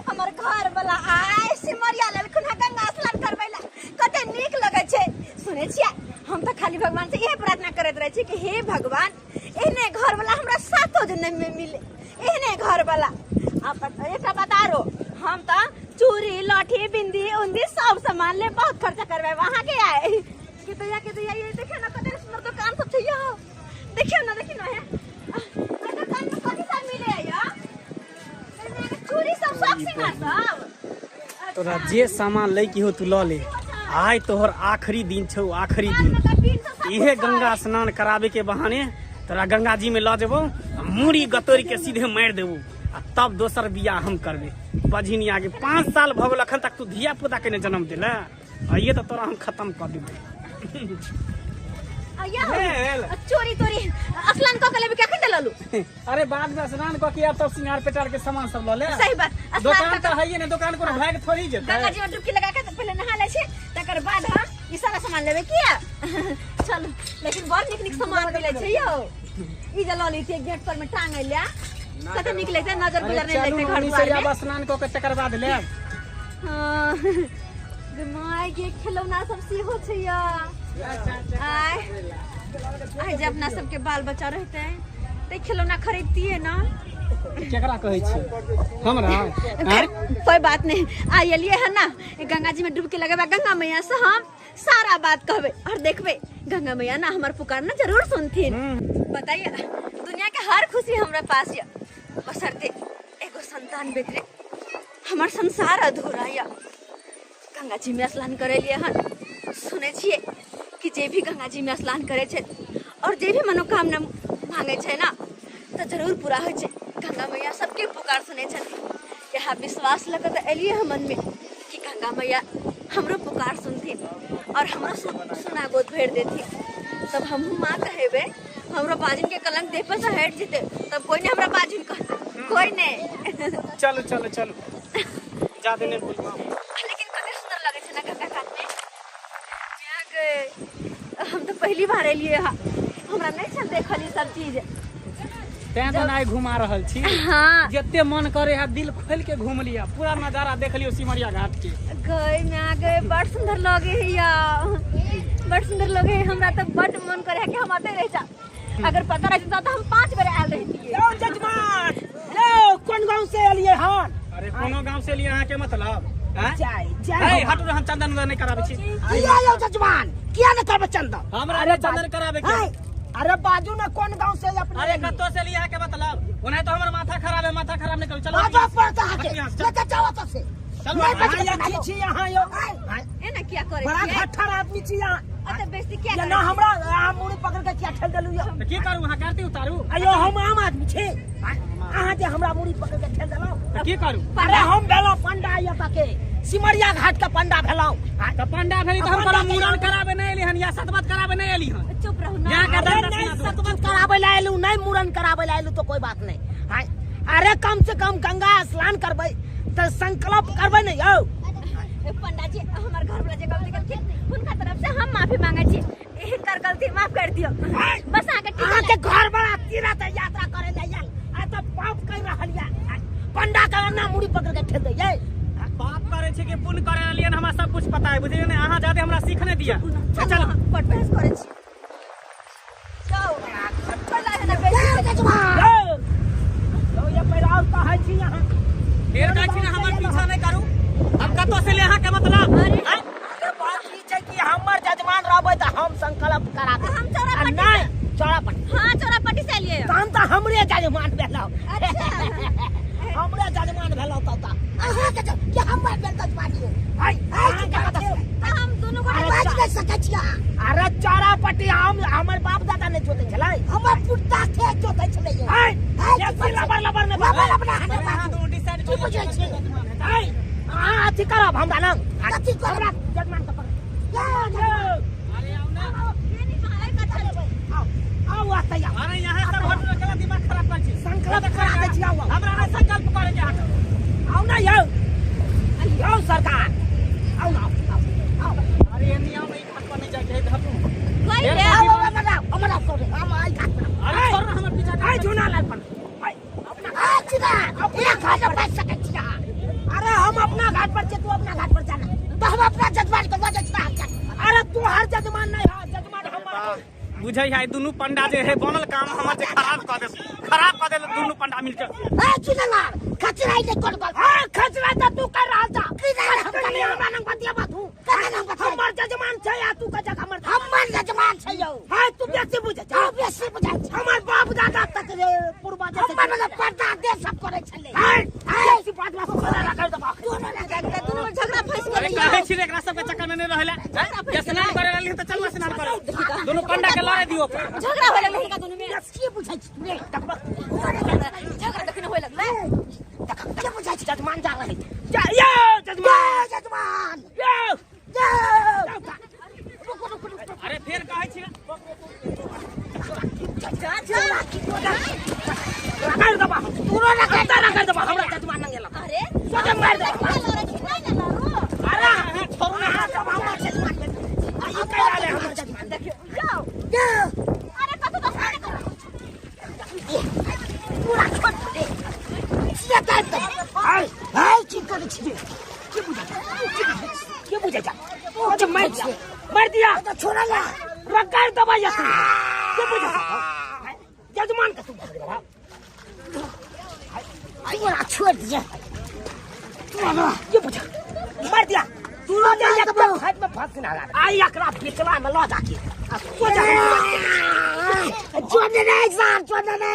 हमर घर वाला आय सिमरिया लेलखुन हँ गंगा स्नान करबै ला, कते नीक लगै छै। सुनै छियै, हम तऽ खाली भगवान से इहे प्रार्थना करैत रहै छी कि हे भगवान, एहने घर वाला हमरा सातो जन्म में मिले, एहने घर वाला। एकटा बात आरो, हम तऽ चूड़ी लहठी बिंदी उंदी सब सामान ले बहुत खर्चा करबै अहाँ के आए। के दैया के दैया, ये देखियौ ना कते सुंदर दुकान सब छै यौ, देखियौ ना, देखियौ ना हे दुकान में कथी सब मिले है यौ? चूड़ी सब, सब सिंगार सब। तोरा जे सामान लै के हो तू लऽ ले, आइ तोहर आखिरी दिन छौ, आखिरी दिन। इहे गंगा स्नान कराबे के बहाने तोरा गंगा जी में लऽ जेबौ, मूड़ी गतोरि के सीधे मारि देबौ, आ तब दोसर बियाह हम करबे। बझिनिया के 5 साल भऽ गेल, अखन तक तू धिया पुता के नहि जन्म देले, आइए तऽ तोरा हम खत्म कऽ देबै। चोरी तोरी स्नान कऽ के लेबै कखन ललू? अरे बाद में स्नान कऽ के आब तब सिंगार पेटार के सामान सब लऽ ले। सही बात। दुकान तऽ हइए ने, दुकान कोनो भाग थोड़ी जेतै। गंगा जी में डुबकी लगा के पहले नहा लै छी, तकर बाद हम ई सारा सामान लेबै। किया चलू, लेकिन बड़ नीक नीक सामान मिलै छै यौ। ई जे लऽ लैतियै गेट पर में टांगै ले, कते नीक लगतै, नजर गुजर नहि लगतै घर दुआर में। स्नान कऽ के तकर बाद लेब। हाँ माय के खिलौना सब सेहो छै या। आय आय जे अपना सबके बाल बच्चा रहते ते खिलौना खरीदतिए ना। केकरा कहै छी हमरा? खैर कोई बात नहीं, आइ एलिए है ना गंगा जी में डुबकी लगेबा, गंगा मैया से हम सारा बात कहबे और देखबे गंगा मैया ना हमर पुकार ना जरूर सुनथिन। बताइए, दुनिया के हर खुशी हमरा पास या, बशर्ते एगो संतान बेतरे हमर संसार अधूरा या। गंगा जी में स्नान करे लिए हन, सुनै छियै कि जे भी गंगा जी में स्नान करे छै और जे भी मनोकामना मांगे छै ना तऽ जरूर पूरा होइ छै। गंगा मैया सबके पुकार सुनै छथिन। यहाँ विश्वास लऽ कऽ तऽ एलियै हन मन में कि गंगा मैया हमरो पुकार सुनथिन और हमरो सोना गोद भरि देथिन, तब हमहूँ माँ कहेबै, हमरो बाजिन के कलंक देह पर से हटि जेतै, तब कोई नहीं हमरा बाजिन कहतै, कोई नहीं। चलू चलू चलू, जादे नहीं बोलबो। लेकिन कते सुंदर लगे छै ना गंगा घाट में। हम तो पहली बार एलियै हा, हमरा नहीं छल देखल ई सब चीज, तें तो आइ घुमा रहल छी। हाँ जते मन करे है दिल खोल के घूम लिया, पूरा नजारा देख लियो सिमरिया घाट के। गए में गए, बड़ सुंदर लगे है या, बड़ सुंदर लगे है। हमरा तो बड़ मन करे है कि हम आते रह जा, अगर पता रहते तो हम 5 बेर आयल रहतिए। यौ जजमान, यौ कोन गांव से एलियै हन? अरे कोनो गांव से एलियै अहाँ के मतलब? जय जय। हटू, हम चंदन उंदन नहीं कराबै छी। किया यौ जजमान, किया नहीं करबै चंदन? हमरा अरे चंदन कराबे के। अरे बाजू ना कोन गांव से अपने? अरे कत्तो से लिया के मतलब? ओना तो हमर माथा खराब है, माथा खराब नहीं करू। चलो बाजू पड़ता है के लेके जाओ तो से। चलो नहीं छी यहां यो। ए ना क्या करे? बड़ा घट्ठर आदमी छी यहां। अते बेइज्जती क्या करे? ना हमरा मुड़ी पकड़ के क्या ठेल देलु यो? त की करू अहाँ करती उतारू? अयो हम आम आदमी छी, अहाँ जे हमरा मुड़ी पकड़ के ठेल देलौ त की करू? अरे हम भेलौ पंडा एतऽ के, सिमरिया घाट के पंडा भेलौ। त पंडा भेली त हम तोरा मुड़न कराबे नहीं एली हन या सतबत कराबे नहीं एली हन। चुप रहू ना। यहाँ के नहीं सतबत कराबे ला एलू, नहीं मुड़न कराबे ला एलू तो कोई बात नहीं। अरे कम से कम गंगा स्नान करबै त संकल्प करबै ने यौ। पंडा जी हमर घर वाला जे गलती केलखिन हुनका तरफ से हम माफी मांगे छी, एकर गलती माफ कर दियो। बस अहाँ के घर वाला तीर्थ यात्रा करे ले आयल, आ त पाप कर रहल या, पंडा के ना मुड़ी पकड़ के ठेल दै। पाप करे छै कि पुण्य करे रहलियन हमरा सब कुछ पता है, बुझलियै ने? अहाँ जादे हमरा सीख नहि दिया। चल पट बहस करे छी। जाओ पहला है ना बेइज्जती। यौ ये पहला और कहै छी अहाँ फेर कहै छी ने हमर पीछा नहि करू, हम कतौ से ले अहाँ के मतलब? अरे बात ई छै कि हमर जजमान रहबै त हम संकल्प करा देब। हम चौरापट्टी नहीं, चौरापट्टी। हां चौरापट्टी से एलियै। तहन त हमरे जजमान भेलौ। अच्छा हमरे जजमान भेलौ त अहाँ के कि हमर भेल जजमान यौ। हाय हम दुनू गोटे बाजि नहि सकै छी। अरे चौरापट्टी हम हमर बाप दादा नहि जोतै छलै, हमर पुरता खेत जोतै छलै यौ। हाय लबर लबर नहि लबर लबर अहाँ दुनू डिसाइड की बुझै छी? हाय अहाँ अथी करब हमरा लग, कथी करब? हमरा जजमान के पकड़। अरे आउ ना, आउ आउ आतै आउ। अरे यहाँ सब हटू ना, केना दिमाग खराब करै छी? संकल्प करा दै छी, आउ हमरा नहि संकल्प करे के हटू। आउ ना यौ, यौ सरकार आउ ना, आउ आउ। अरे एनी आउ, ई घाट पर नहीं जाय के है, हटू। कोई ले आउ आउ आउ हमरा छोड़, हम आई घाट पर। अरे छोड़ ना हमर पीछा। आई झूना लाल पर। आई अपना आ चिदा, एक घाट पर बाजि सकै छी अहाँ। बुझै है दुनू पंडा जे है बनल काम हमर जे खराब क दे, खराब क दे दुनू पंडा मिलके। ए चुनलाल खचराई ने कोन बात? हां खचरा त तू कर रहल छ। की हम हमरा नंग बतिया बात हूं। हमर जजमान छै आ तू का जगह हमर हमर जजमान छै यौ। हां तू बेसी बुझै छ, तू बेसी बुझै छ। हमर बाप दादा तक पूर्वज हमर मतलब परदादे सब करै छलै। हां बेसी बात बात खोला रखै दबा। दोनो दुनू में झगड़ा फंस अरे गेलै। कहै छी रे एकरा सब के चक्कर में नहीं रहला। स्नान करे रहली त चलू स्नान करे, दुनू पंडा के लड़े दियो। झगड़ा होय लगलै हिनका दुनू में। की बुझै छी तू रे? झगड़ा देखने होय लगलै। के बुझै छी? जजमान जा रहै जा यो जजमान, जजमान यो यो। रुको रुको रुको। अरे फेर कहै छी जा जा रगड़ दबा, तोरो रगड़ रगड़ दबा। हमरा जजमान नंगे लगा। अरे सोचे मार दे। अरे छोड़ू ना, अहाँ सब हमर जजमान में आ ई कैला ले हमर जजमान। देखियो जाओ। अरे कतौ तो स्नान करो। पूरा छोड़ दे। सिया काट दे। हाय हाय की करै छी? के बुझै के बुझै जा? ओ जे मार दिया, मार दिया तो छोड़ा ला। रगड़ दबा या तू के बुझै जजमान का तू बाबा। आई छोड़ दिया। ये बुझा मार दिया तू लो जा एक फाइट में फंस ना आई एकरा पिछला में लो जाके आ सोचा छोड़ दे रे साहब, छोड़ दे रे।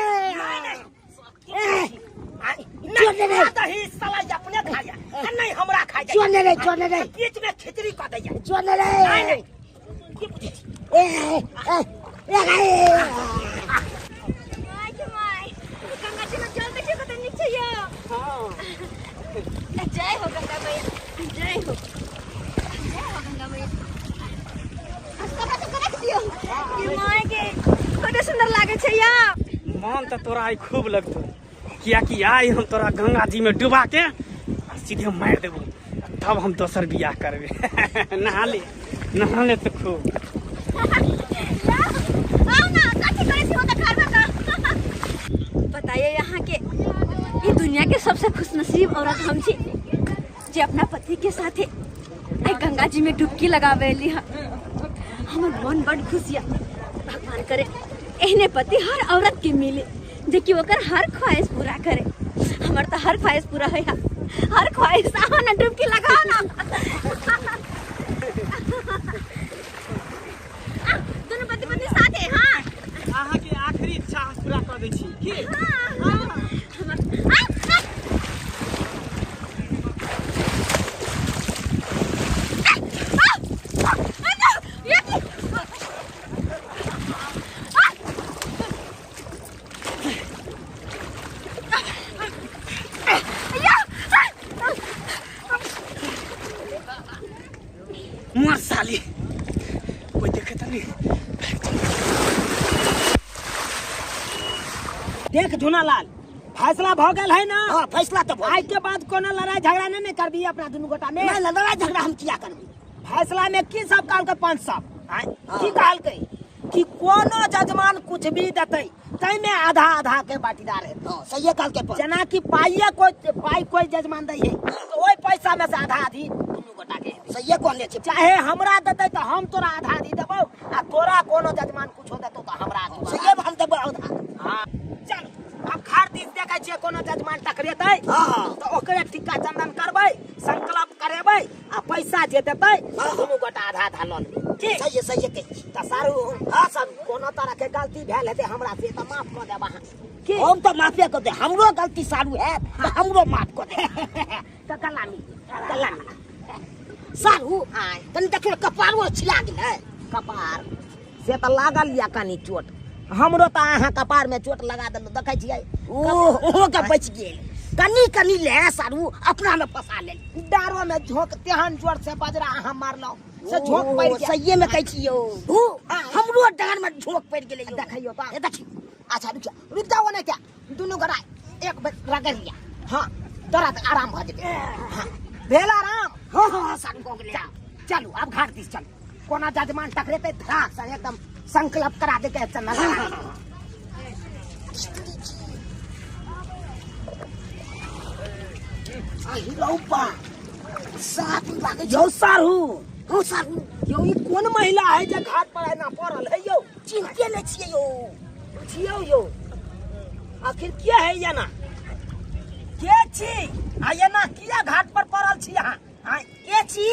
नहीं नहीं दही साला अपने खाया नहीं हमरा खा जाए। छोड़ दे रे, छोड़ दे रे। बीच में खिचड़ी क दैया। छोड़ दे रे। नहीं नहीं के बुझे ए ए ए my के my, Ganga ji में जल देखियो कते नीक छै यौ। हां जय हो गंगा मैया, जय हो, जय हो गंगा मैया। कपड़ा तो रख दियो कि my के कते सुंदर लागे छै यौ। मन त तोरा आई खूब लगतो, कियाकि आई हम तोरा गंगा जी में डुबा के आ सीधे मार देबो, तब हम दोसर बियाह करबे। नहा ले, नहा ले तो खूब। आओ ना कथी करे छी त खरबा त। बताइए यहाँ के ये दुनिया के सबसे खुशनसीब औरत हम छी जे अपना पति के साथे आई गंगा जी में डुबकी लगावेली। हमर मन बड़ खुश या। भगवान करे एहने पति हर औरत के मिले जे कि ओकर हर ख्वाहिश पूरा करे। हमर तो हर ख्वाहिश पूरा है, हर ख्वाहिश। आओ ना डुबकी लगाओ ना। दोनों पति पत्नी साथे। हाँ अहाँ के आखिरी इच्छा हम पूरा कर दै छी की। हाँ हमर मर साली कोई देखे त नहीं। देख झुनालाल फैसला भ गेल है ना। हां फैसला तो आज के बाद कोनो लड़ाई झगड़ा नहीं करबी अपना दुनू गोटा में। नहीं लड़ाई झगड़ा हम किया करबी। फैसला में की सब कहलकै पंच साहब की कहलकै कि कोनो जजमान कुछ भी देतै तै में आधा आधा के बाटीदार है। हां सही कहलकै। जना कि पाइए कोई पाई कोई जजमान दै है तो ओइ पैसा में से आधा आधी दुनू गोटा के सही कहने छै। चाहे हमरा देतै त हम तोरा आधा आधी देबौ आ तोरा कोनो जजमान कुछो देतौ त हमरा आधी सही हम देबौ आधा। हां चल अब खार this देखै छियै कोनो जजमान टकरेतै त ओकरे टिक्का चंदन करबै, संकल्प करेबै आ पैसा जे देतै दुनू गोटा आधा आधा ल लेबै। ठीक सही सही कहै छी। त सारू हां सारू कोनो तरह के गलती भेल हेतै हमरा से त माफ क देब अहाँ। की हम त माफे क दे, हमरो गलती सारू है त हमरो माफ क दे। त गलामी गलामी सारू तनी देखियो कपारो छिला गेलै। कपार से त लागल या कनी चोट, हमरो त अहाँ कपार में चोट लगा देलु देखै छियै। ओहो के बचि गेल कनी कनी ले सारू अपना में फंसा लेल। डारो में झोंक तेहन जोर से बजरा अहाँ मारलौ से झोंक पड़ि गेल। सहिए में कहै छियौ हमरो डार में झोंक पड़ि गेलै। देखियौ त ए देखियौ। अच्छा रुक जा, रुक जाओ ने क्या दुनू गोरा एक बेर रगड़ लिया। हां तोरा त आराम भ जेतै। हां भेल आराम। हां हां सारू भऽ गेलै। चलू अब घाट दिस चलू, कोना जजमान टकरेतै धराक से एकदम संकल्प करा देते चंदन। यौ सारू, यौ सारू, यौ ई कोन महिला है जे घाट पर एना पड़ल है यौ? चिन्हते नहि छियै यौ। बुझियौ यौ, आखिर के है एना? के छी आ एना किया घाट पर पड़ल छी अहाँ? आँय, के छी?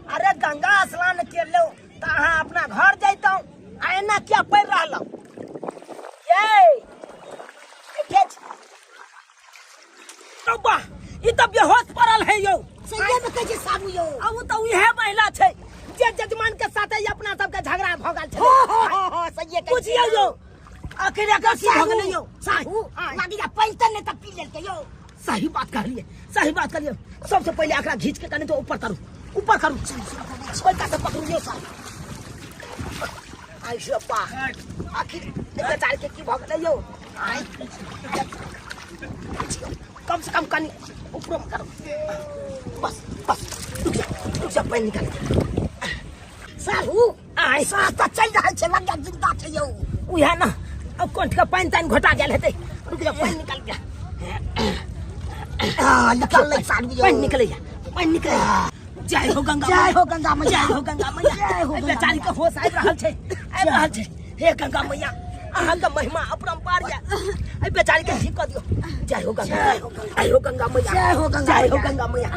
अरे गंगा स्नान के लो तऽ अहाँ अपना घर जैतहुँ, आ एना किया पड़ि रहलहुँ? ये के छी? रौबा, ई तऽ बेहोश पड़ल है यौ। सहिए में कहै छै साबु यौ। आ उ तऽ उहे महिला छै जे जजमान के साथे अपना सबके झगड़ा भऽ गेल छै। हाँ हाँ, सहिए कहै। बुझियौ यौ, आखिर एकर की भऽ गेलै यौ? साहू लागी पानि तऽ नहि तऽ पी लेलकै यौ। सही बात कहलिए, सही बात कहलिए। सबसे पहिले एकरा घीच के कनि तो ऊपर करू, ऊपर करू, पैसा से पकड़ू यौ साहब। आई से बा, आखिर बेचारे के की भऽ गेलै यौ? आइ कम से कम कनि ऊपरो में करू। बस बस, रुक जा रुक जा, पानि निकाल। साहू आइ साँस तऽ चलि रहल छै, लग्गा जिंदा छै यौ। उएह ने, अब कंठ के पानि तानि घोटा गेल हेतै। रुक जा, पानि निकाल गया। निकललै साहू यौ, पानि निकलैया, पानि निकलैया। जय हो गंगा, जय हो गंगा मैया, जय हो गंगा मैया, जय हो। बेचारी के होश आबि रहल छै, आबि रहल छै। हे गंगा मैया, अहाँके महिमा अपरम्पार यऽ, एहि बेचारी के ठीक कऽ दियौ। जय हो गंगा, जय हो गंगा मैया, जय हो गंगा, जय हो गंगा मैया।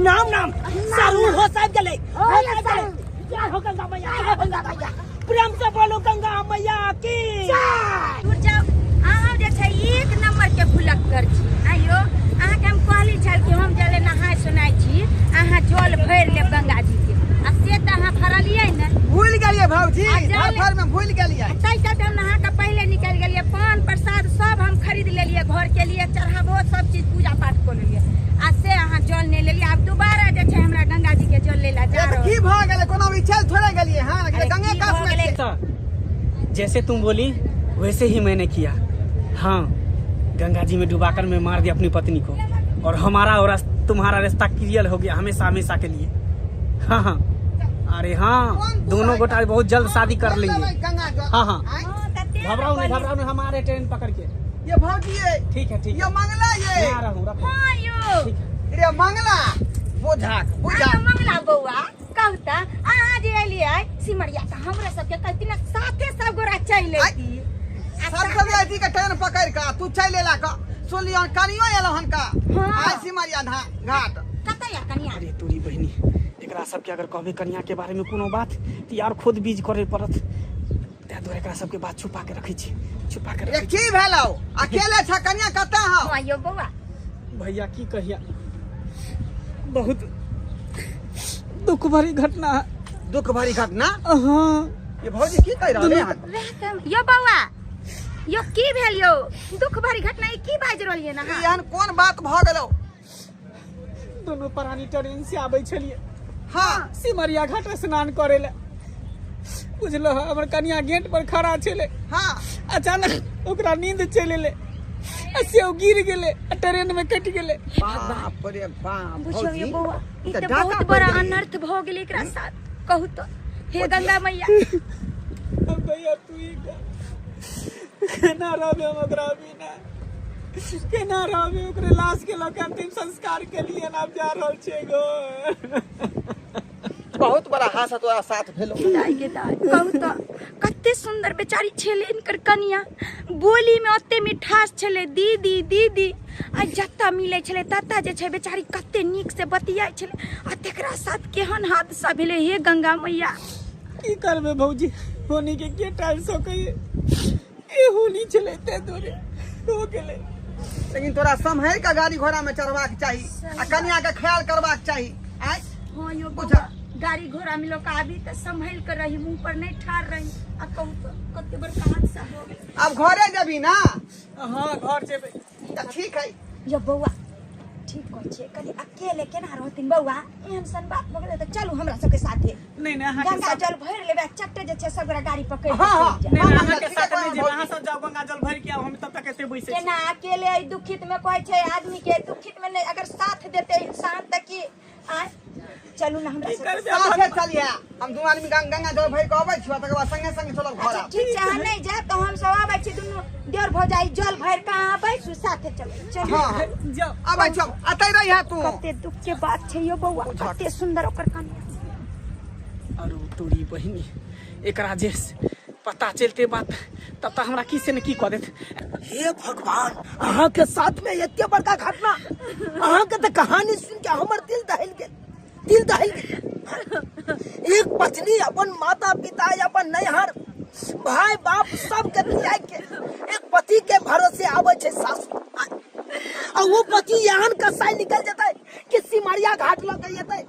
नाम नाम सारू, होश आबि गेलै, होश आबि गेलै। जय हो गंगा मैया, जय हो गंगा मैया। प्रेम से बोलो गंगा मैया की दूर जाउ, अहाँ जे छै एक नंबर के भुलक्कर छी। आइयो अहाँके हम कहली छल कि हम जले नहाय सोनाय छी, अहाँ जल भरि लेब गंगा जी के, आ से तऽ अहाँ भरलियै ने। भूल गेलियै भौजी, धरफड़ में भूल गेलियै। तै चलते हम नहा के पहिले निकलि गेलियै। पान प्रसाद सब हम खरीद लेलियै घर के लिए, चढ़ाबो सब चीज पूजा पाठ कऽ लेलियै, आ से अहाँ जल नहि लेलियै। आब दोबारा जे छै हमरा गंगा जी के जल लै लए जा रहल। की भऽ गेलै? कोनो भी चल थोड़े गेलियै? हाँ, गंगे कात में। जैसे तुम बोली वैसे ही मैंने किया। हाँ, गंगा जी में डुबाकर मैं मार दिया अपनी पत्नी को, और हमारा और तुम्हारा रिश्ता क्लियर हो गया हमेशा हमेशा के लिए। हाँ हाँ, अरे हाँ, दोनों गोटा बहुत जल्द शादी कर लेंगे। हाँ हाँ, घबराओ नहीं, घबराओ नहीं, हमारे ट्रेन पकड़ के। ये भौजी ठीक है, ठीक है, ये मंगला, ये मैं आ रहा हूँ, रखो। हाँ यो ठीक है। रे मंगला, बोझाक बोझाक मंगला बउआ कहता अहाँ जे एलियै सिमरिया तऽ हमरा सबके कहती ना साथे सब गोरा चलि अयती। सब सब अथी के ट्रेन पकड़ के तू चलि एला का सुनलियो कनियो एलो हन का आइ सिमरिया घाट कतऽ या कनिया? अरे तोरी बहिनी, एकरा सबके अगर कहबे कनिया के बारे में कोनो बात तऽ यार खुद बीज करे पड़त, तै दुआरे एकरा सबके बात छुपा के रखै छी, छुपा के रखै। की भेलौ? अकेले छ कनिया कतऽ हौ? हां यो बौआ। भैया की कहिया, बहुत दुख भरी घटना। दुख भरी घटना? हाँ। ये भौजी की कह रहल है? यो बौआ, यो की भेल यो दुख भरी घटना? ई की बाजि रहलियै ना? एहन कोन बात भ गेलौ? दोनों प्राणी ट्रेन से आबै छलियै। हाँ, सिमरिया घाट स्नान करे ले, बुझलो हमर कनिया गेट पर खड़ा छलै। हाँ, अचानक ओकरा नींद चलि एलै आ से ओ गिर गेलै आ ट्रेन में कटि गेलै। बाप रे बाप। बुझियौ यो बौआ, ई तऽ बहुत बड़ा अनर्थ भऽ गेलै एकरा साथ। कहू तऽ हे गंगा मैया। भैया तू ही केना रहबे हम ओकरा बिना, केना रहबे? ओकरे लाश के लऽ के अंतिम संस्कार के लिए आब जा रहल छियै गो। बहुत बड़ा हादसा तोरा साथ भेलो। दाई के दाई, कहू तऽ कते सुंदर बेचारी छलै इनकर कनिया, बोली में ओते मिठास छलै, दीदी दीदी, आ जतऽ मिलै छलै ततऽ जे छै बेचारी कते नीक से बतियाइ छलै, आ तेकरा साथ केहन हादसा भेलै। हे गंगा मैया। की करबै भौजी, होनी के के टाइम सकैए, ए होली छलै तै दुआरे हो गेलै। लेकिन तोरा सम्हरि के गाड़ी घोड़ा में चढ़बाक चाही आ कनिया के ख्याल करबाक चाही। आइ हाँ यो बौआ, गाड़ी घोड़ा में लोग आबी तऽ सम्हल के रही, मुंह पर नहीं ठार रही। आ कहू तऽ कते बड़का हादसा हो गेल। अब घरे जेबी ना? हाँ, घर जेबै। तऽ ठीक है। यो बौआ ठीक कहै छियै, कनि अकेले केना रहथिन बौआ? एहन सन बात भऽ गेलै तऽ चलू हमरा सबके साथे। नहीं नहीं, अहाँ के गंगा साथ जल भरि लेबै, चट्टे जे छै सब गोरा गाड़ी पकड़ि के हाँ, हाँ। चलि जायब। नहीं नहीं, अहाँ के साथ नहीं जेबै, अहाँ सब जाउ गंगा जल भरि के आउ, हम तब तक एते बैसै छी। केना अकेले एहि दुखित में कहै छै आदमी के दुखित में नहीं, अगर साथ देते इंसान तऽ की? आँय चलू ना हमरा की सबके करबै? साथे चलिहे, हम दू आदमी गंगा जल भरि के अबै छियौ, तकर बाद संगे संगे चलब घर। अच्छा ठीक छै, अहाँ नहि जायब तऽ हम सब आबै छी दुनू देवर भौजाई, जल भरि कऽ अहाँ बैसू, साथे चलू चलू। हाँ, जाउ। अबै छियौ, अतै रहिहे तू। कते दुख के बात छै यो बौआ, कते सुंदर ओकर कनिया। अरे तोरी बहिनी, एकरा जे पता चलते बात तब तक हमरा की से ने की कऽ देत। हे भगवान, अहाँ के साथ में एते बड़का घटना, अहाँ के तऽ कहानी सुन के हमर दिल दहल गेल, दिल दहल गेल। एक पत्नी अपन माता पिता, अपन नैहर, भाई बाप सब के त्याग के एक पति के भरोसे आवे छै सासु, आ वो पति एहन कसाई निकल जेतै कि सिमरिया घाट लऽ के एतै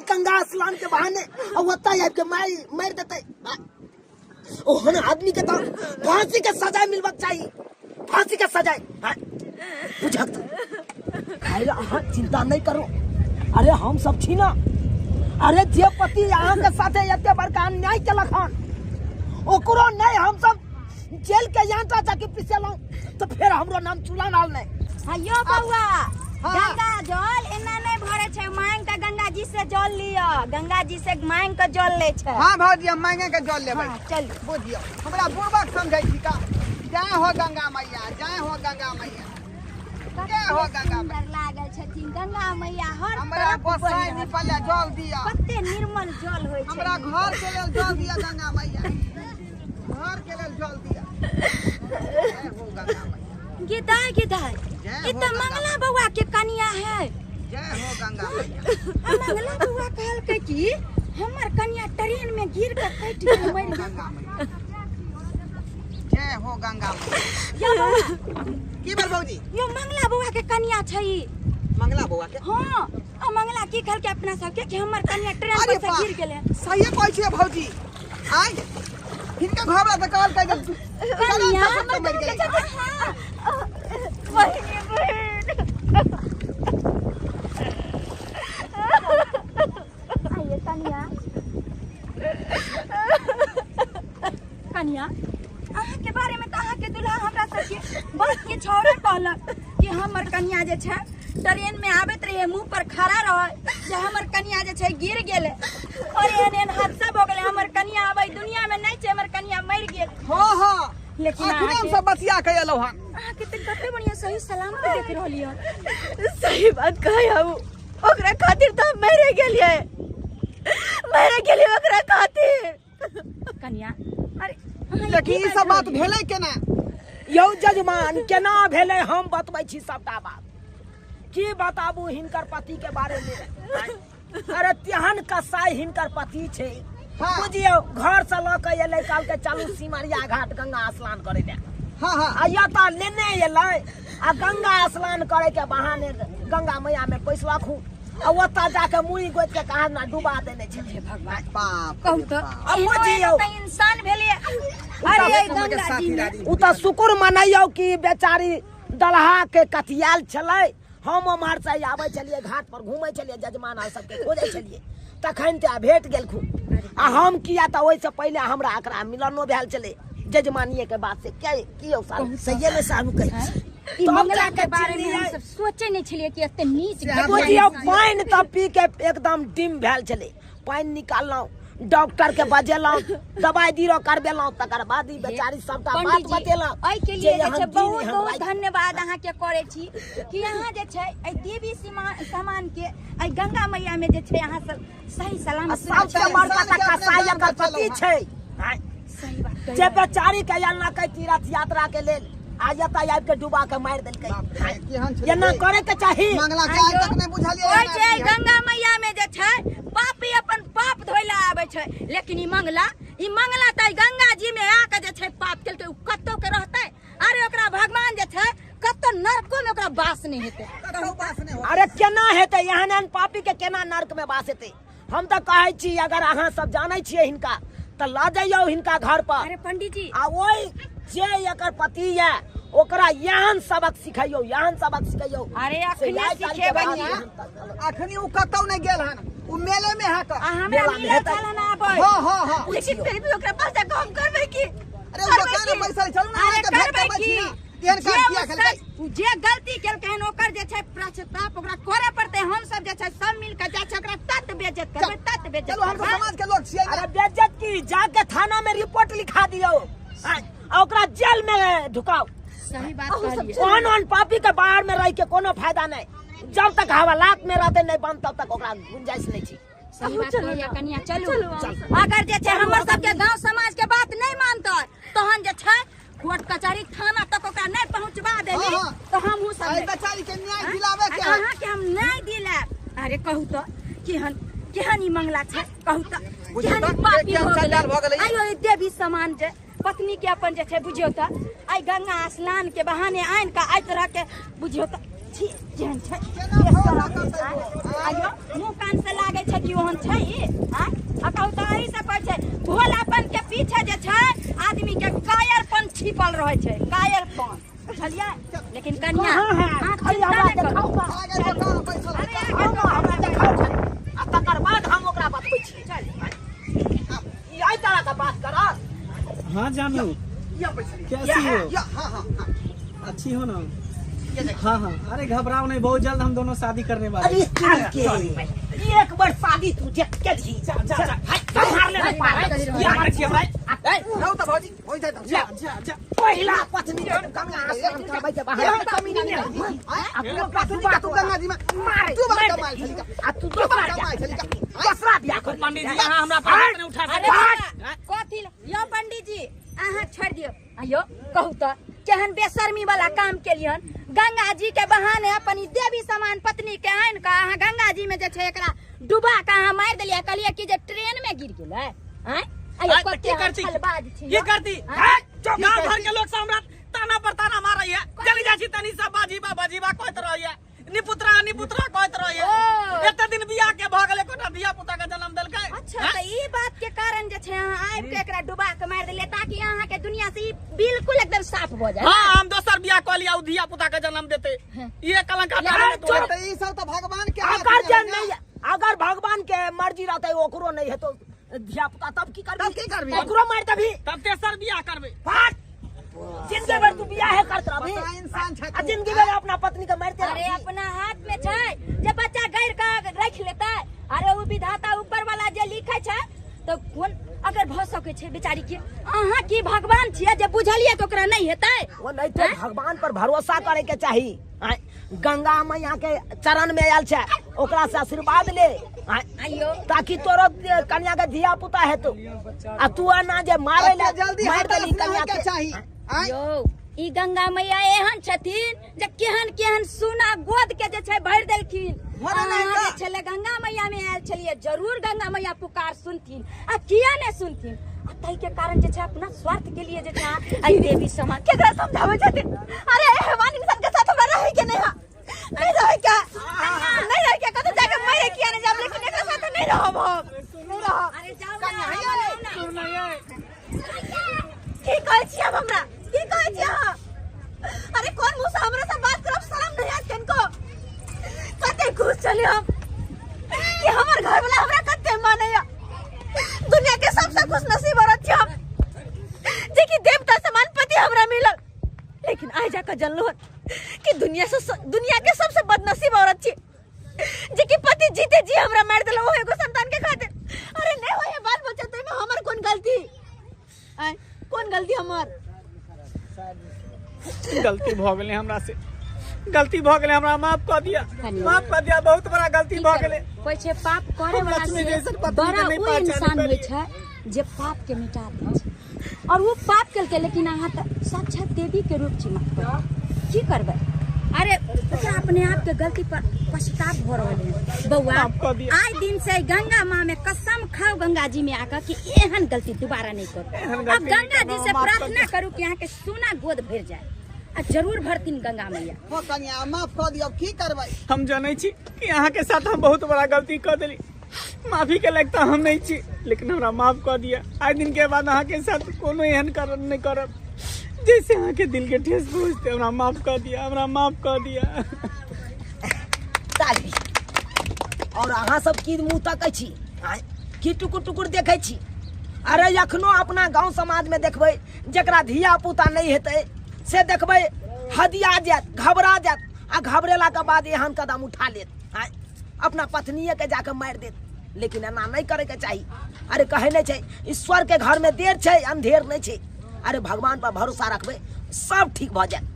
गंगा स्नान के बहाने, आ ओतऽ आबि के मारि देतै। ओहन आदमी के तऽ फांसी के सजा मिलबाक चाही, फांसी के सजा। बुझत खैर अहाँ चिंता नहीं करो, अरे हम सब छी ना। अरे जे पति अहाँ के साथे एते बड़का अन्याय केलक हन ओकरो नहीं हम सब जेल के यांटा जाके पिसेलहुँ तो फिर हमरो नाम चूल्हा नाल नहीं। हयो बउआ, गंगा जल एना नहीं भरे छै, मांग के गंगा जी से जल लिअ, गंगा जी से मांग के जल ले छै। हाँ भौजी, हम मांगे के जल लेबै। हाँ, चल बुझियौ हमरा बुढ़बक समझै छी का। जय हो गंगा मैया, जय हो गंगा मैया, जय हो गंगा मैया। सुंदर लागल छथिन गंगा मैया, हर हमरा तरफ गोसाई बढ़िया। निपले जल दिया, कते निर्मल जल होइ छै। हमरा घर के लेल जल दिया गंगा मैया, घर के लेल जल दिया। जय हो गंगा मैया। गिदाय गिदाय, जय ई हो तऽ गंगा मंगला बउआ के कनिया है। जय हो गंगा मैया। आ मंगला बउआ कहलकै कि हमर कनिया ट्रेन में गिर के कटि गेल, मरि गेल। गंगा मैया, जय हो गंगा मैया। यो बउआ, की भेल भौजी? यो मंगला बउआ के कनिया छै ई। मंगला बउआ के? हाँ, आ मंगला की कहलकै अपना सबके कि हमर कनिया ट्रेन अरे पर से बा, गिर गेलै। सहिए कहै छियै भौजी। आइ हिनका घर वाला तऽ कहलकै जे कनिया ट्रेन पर से मरि गेलै। आइए कनिया, कनिया अहाँ के बारे में तऽ अहाँ के दुल्हा हमरा सबके बस के छौड़े कहलक कि हमर कनिया जे छै ट्रेन में आबैत रहे, मुंह पर खड़ा रहे जे हमर कनिया जे छै गिर गेलै और एहन एहन हादसा भऽ गेलै, हमर कनिया आबै दुनिया में नहि छै, हमर कनिया मरि गेल। हाँ हाँ, लेकिन अखने हम सब बतिया के एलहुँ हन। अहाँ के तऽ कते बढ़िया सही सलामत देख रहली हन। सही बात कहै हूँ, ओकरा खातिर तऽ हम मरे गेलियै, मरे गेलियै ओकरा खातिर। कनिया अरे अहाँ लेकिन की ई सब बात बाजि भेलै केना? यौ जजमान केना भेलै हम बतबै छी सबटा बात। की बताबू हिनकर पति के बारे में। अरे तेहन कसाई हिनकर पति छै। हाँ। बुझियौ घर से लऽ के एलै, कहलकै चलू सिमरिया घाट गंगा स्नान करे ले। हाँ हाँ। आ एतऽ लेने एलै आ गंगा स्नान करे के बहाने गंगा मैया में पैसलखू आ ओतऽ जाके मुड़ी गोति के कहाँ ना डुबा देने छै। भगवान बाप कहू तऽ आ बुझियौ तऽ इंसान भेलियै। अरे गंगा जी में उ तऽ शुक्र मनैयौ कि बेचारी दलहा के कथियाल छलै। हम उम्हर से आबै छलियै, घाट पर घूमै छलियै, जजमान आर सबके खोजै छलियै, तखन तऽ भेट गेलखुन। आ हम किया तऽ ओहिसँ पहिले हमरा एकरा मिलनो भेल छलै जजमानिये के बात से। के की यौ साहब? सहिए में साहब कहै छी। ई तब मंगला जाके के बारे में हम चिन्हलियै। सब सोचे नहीं छलियै कि एते नीच घटना बुझियौ पानि तऽ पी के एकदम डिम भेल छलै। पानि निकाललहुँ, डॉक्टर के बजेलहुँ, दवाई बीरो करबेलहुँ, तकर बाद ई बेचारी सबटा बात पंडीजी, बतेलहुँ। एहिके लिए जे छै बहुत बहुत धन्यवाद अहाँके करै छी कि अहाँ जे छै एहि देवी समान के एहि गंगा मैया में जे छै अहाँ सब सही सलामत सबसे सुरक्षित बड़का तऽ कसाई एकर पति छै। सही बात कहि जे बेचारी के अनलकै तीर्थ यात्रा के लेल आ एतऽ आबि के डुबा के मारि देलकै। केहन छलै? एना करे के चाही। मंगला के आइ तक नहि बुझलियै। ओहि छै गंगा मैया में जे छै पापी अपन पाप धोइला आबै छै, लेकिन ई मंगला तऽ गंगा जी में आके जे छै पाप केलकै, उ कतौ के रहतै? अरे ओकरा भगवान जे छै कतौ नरको में ओकरा वास नहि हेतै। कतौ वास नहि होतै। अरे केना हेतै? एहन एहन पापी के केना नरक में वास हेतै? हम तऽ कहै छी अगर अहाँ सब जानै छियै हिनका तऽ लऽ जइयौ हिनका घर पर। अरे पंडीजी, आ ओहि जे एकर पति ये ओकरा एहन सबक सिखैयौ, एहन सबक सिखैयौ। अरे से अखने आइ काल्हि के सिखेबै बाद ने। एहन तक अखनी उ कतौ नहि गेल हन, उ मेले में है। आ हमरा मेला में मिलल हेतै। छल ना आबै। हाँ हाँ हाँ। लेकिन फिर भी ओकरा पास जाके हम करबै की? अरे उ दुकान में बैसल चलू ना, अरे अहाँके भेट करबै करबै की? छी ना। एहन जे काज किया केलकै? जे गलती केलकै हन ओकर जे छै पश्चाताप ओकरा करे पड़तै। हम सब जे छै सब मिल के जाइ छै ओकरा तत बेइज्जत करबै, तत बेइज्जत चलू हम सब करबै। समाज के लोग छियै। अरे बेइज्जत की, जाके थाना में रिपोर्ट लिखा दियौ आ ओकरा जेल में ढुकाओ। सही बात कहलियै। ओहन ओहन पापी के बाहर में रह के कोनो फायदा नहीं। जब तक हवालात में रहते नहीं बंद तब तक ओकरा गुंजाइश नहीं छी। सही बात चलू कहैया ना। कनिया, चलू। चलू अहाँ सब। अगर जे छै हमर सबके गांव समाज के बात नहीं मानतै तहन जे छै कोर्ट कचहरी थाना तक ओकरा नहीं पहुंचवा देली हाँ, हाँ। तो हमहूँ सब एहि बेचारी के न्याय दिलावे के है। अहाँ के हम नहीं दिलायब। अरे कहू तो केहन केहन ई मंगला छै, कहू तो बुझियौ केहन तऽ, ई पापी केहन भऽ चंडाल भऽ गेलै। गेलै ई। आइयो ई देवी समान जे पत्नी के अपन जे छै बुझियौ तऽ आइ गंगा स्नान के बहाने आनि कऽ एहि तरह के बुझियौ तऽ छी केहन छै। केना भऽ सकतै? आइयो मुँह कान से लागै छै कि ओहन छै ई, आँय? आ कहू तऽ एहि से कहै छै भोलापन के पीछे जे छै आदमी के कायरपन छिपल रहै छै, कायरपन, बुझलियै? लेकिन कनिया कहाँ है? अहाँ खाली चिंता हमरा नहि करू। देखाउ बा। आगे दोकान बैसल अरे है। आगे हम हमरा देखाउ खाली। आ तकर बाद हम ओकरा बतबै छी। ई एहि तरह के बात करत। हाँ जानू, या बैसल। कैसी हो? या, हाँ हाँ हाँ। अच्छी हो ना? हाँ हाँ। अरे घबराओ नहीं, बहुत जल्द हम दोनों शादी करने वाले अरे हैं। तुरी के एक बार शादी तू देख के दी। जा जा जा। संहार ले पार। ये हमारे किया भाई? जाउ तऽ भौजी, होइ जाइ तऽ। जा जा जा। पहिला पत्नी के गंगा स्नान करबै के बहाने एहन कमीना नहीं आँय? आ तू ओकरा पत्नी के तू गंगा जी में मारे तू बार मार कमाइ दे। छली का। आ तू तू बार दोसरा कमाइ छली का। दोसरा बियाह कर। पंडित जी यहाँ हमरा पर हाथ नहीं उठा अरे सकते। बाबा, कथी यौ पंडित जी अहाँ छोड़ि दियौ। आयौ कहू तऽ केहन बेशर्मी वाला काम केलियन, गंगा जी के बहाने अपन ई देवी समान पत्नी के आनि कऽ अहाँ गंगा जी में जे छै एकरा डुबा कऽ अहाँ मारि देलियै। कहलियै कि जे ट्रेन में गिर गेलै। आँय? आयौ, आय, तऽ कते की करती? छलबाज छी की यौ। करती? आँय? गांव भर के लोग सब हमरा ताना पर ताना मार रही है। चली जाइ छी तनी सब बाजीबा बाजीबा कहैत रहैया, निपुत्रा निपुत्रा कहैत रहैया। ओ। एते दिन बियाह के भऽ गेलै, एकोटा धिया पुता के जन्म देलकै। अच्छा तऽ ई बात के कारण जे छै अहाँ आबि के एकरा डुबा के मारि देलियै ताकि अहाँ के दुनिया से ई बिल्कुल एकदम साफ भऽ जाय। हाँ, हम दोसर बियाह कऽ लिया, उ धिया पुता के जन्म देते। ये कलंक हटा देबै तोरा। तऽ ई सब तऽ भगवान के हाथ अगर में जे है ना। नहीं, अगर भगवान के मर्जी रहते ओकरो नहीं है तो धिया पुता तब की करबी? तब की करबी? ओकरो मारि देबी। तब तेसर बियाह करबै। फाट जिंदगी भर तू बियाह करत रहबी। बता इंसान छै आ तू। जिंदगी भर अपना पत्नी के मारते अरे रहबी। अपना हाथ में छै जे बच्चा गैर के रख लेतै। अरे ओ विधाता ऊपर वाला जे लिखे छै तऽ कोन अगर भऽ सकै छै बेचारी के। अहाँ की भगवान छियै जे बुझलियै कि ओकरा नहीं हेतै? वो नहीं तो भगवान पर भरोसा करे के चाही। आँय, गंगा मैया के चरण में आयल छै, ओकरा से आशीर्वाद ले। आँय, आइयो ताकि तोरो कन्या के धिया पुता हेतौ। आ तू एना जे मारे ले एते जल्दी मारि हताश देली नहि कन्या होइके के। चाही। आँय? यौ ई गंगा मैया एहन छथिन जे केहन केहन सोना गोद के जे छै भरि देलखिन। भरे नहि अहाँ तऽ। जे छलै गंगा मैया में आयल छलियै, जरूर गंगा मैया पुकार सुनथिन आ किया नहि सुनथिन। आ ताहि के कारण जे छै अपना स्वार्थ के लिए जे छै अहाँ एहि देवी समान केकरा समझाबै छथिन? अरे हेवान इंसान के साथ हमरा रहै के नहीं है, नहीं रहै के, नहीं रहै के, कतौ जाके मरे किया नहीं जाब, लेकिन एकरा साथ नहीं रहब हम, नहीं रहब। अरे जाउ ना, कन्या, जाउ ना। की कहै छी अब हमरा, की कहै छी अहाँ? अरे कोन मुँह से हमरा से बात करब, शरम नहीं आयत कनको? कते खुश छली हम कि हमर घर वाला हमरा कते मानैया। दुनिया के सबसे खुश नसीब औरत छी हम, जे कि देवता समान पति हमरा मिलल। लेकिन आइ जाकर जानलहुँ हन कि दुनिया के सबसे बदनसीब औरत छी, जे कि पति जीते जी हमरा मारि देलक ओहो एगो संतान के खातिर। अरे नहीं होय बाल बच्चा तै में हमर कोन गलती? आँय, कोन गलती हमर? गलती भऽ गेलै हमरा से, गलती भऽ गेलै, हमरा माफ कऽ दिया, माफ कऽ दिया, बहुत बड़ा गलती भऽ गेलै। कहै छै पाप करे हम वाला लक्ष्मी से जैसन पत्नी के बड़ा नहि ओ पहचानि इंसान होइ पेलियै। छै जे पाप के मिटा दै छै। और वो पाप केलकै, लेकिन अहाँ तऽ साक्षात देवी के रूप छी माँ, की करबै? अरे ओकरा अपने आप के गलती पर पछताव भऽ रहल है। बौआ, माफ कऽ दिअ। आइ दिन से गंगा माँ में कसम खाओ गंगा जी में आकर कि एहन गलती दोबारा नहीं करू। एहन अब गलती नहीं गंगा जी करब, से माफ कऽ प्रार्थना करू कि अहाँ के सोना गोद भरि जाए आ जरूर भरथिन गंगा मैया। हो कन्या, माफ कऽ दियौ, की करबै? हम जानै छी कि अहाँ के साथ हम बहुत बड़ा गलती कऽ देली, माफी के लायक तऽ हम नहीं छी, लेकिन हमरा माफ कऽ दिअ। आइ दिन के बाद अहाँ के साथ कोनो एहन करब नहीं करब जैसे अहाँ के दिल के ठेस पहुँचते। हमरा माफ कऽ दिअ, हमरा माफ कऽ दिअ। ताली। और अहाँ सब की मुँह तकै छी? आँय, की टुकुर टुकुर देखै छी? अरे अखनो अपना गांव समाज में देखबै जकरा धिया पुता नहीं हेतै से देखबै हदिया जायत, घबरा जायत, आ घबरेला के बाद एहन कदम उठा लेत। आँय, अपना पत्नीये के जाके मारि देत। लेकिन एना नहीं करे के चाही। अरे कहै नहीं छै ईश्वर के घर में देर छै अंधेर नहीं छै। अरे भगवान पर भरोसा रखबै सब ठीक भऽ जायत।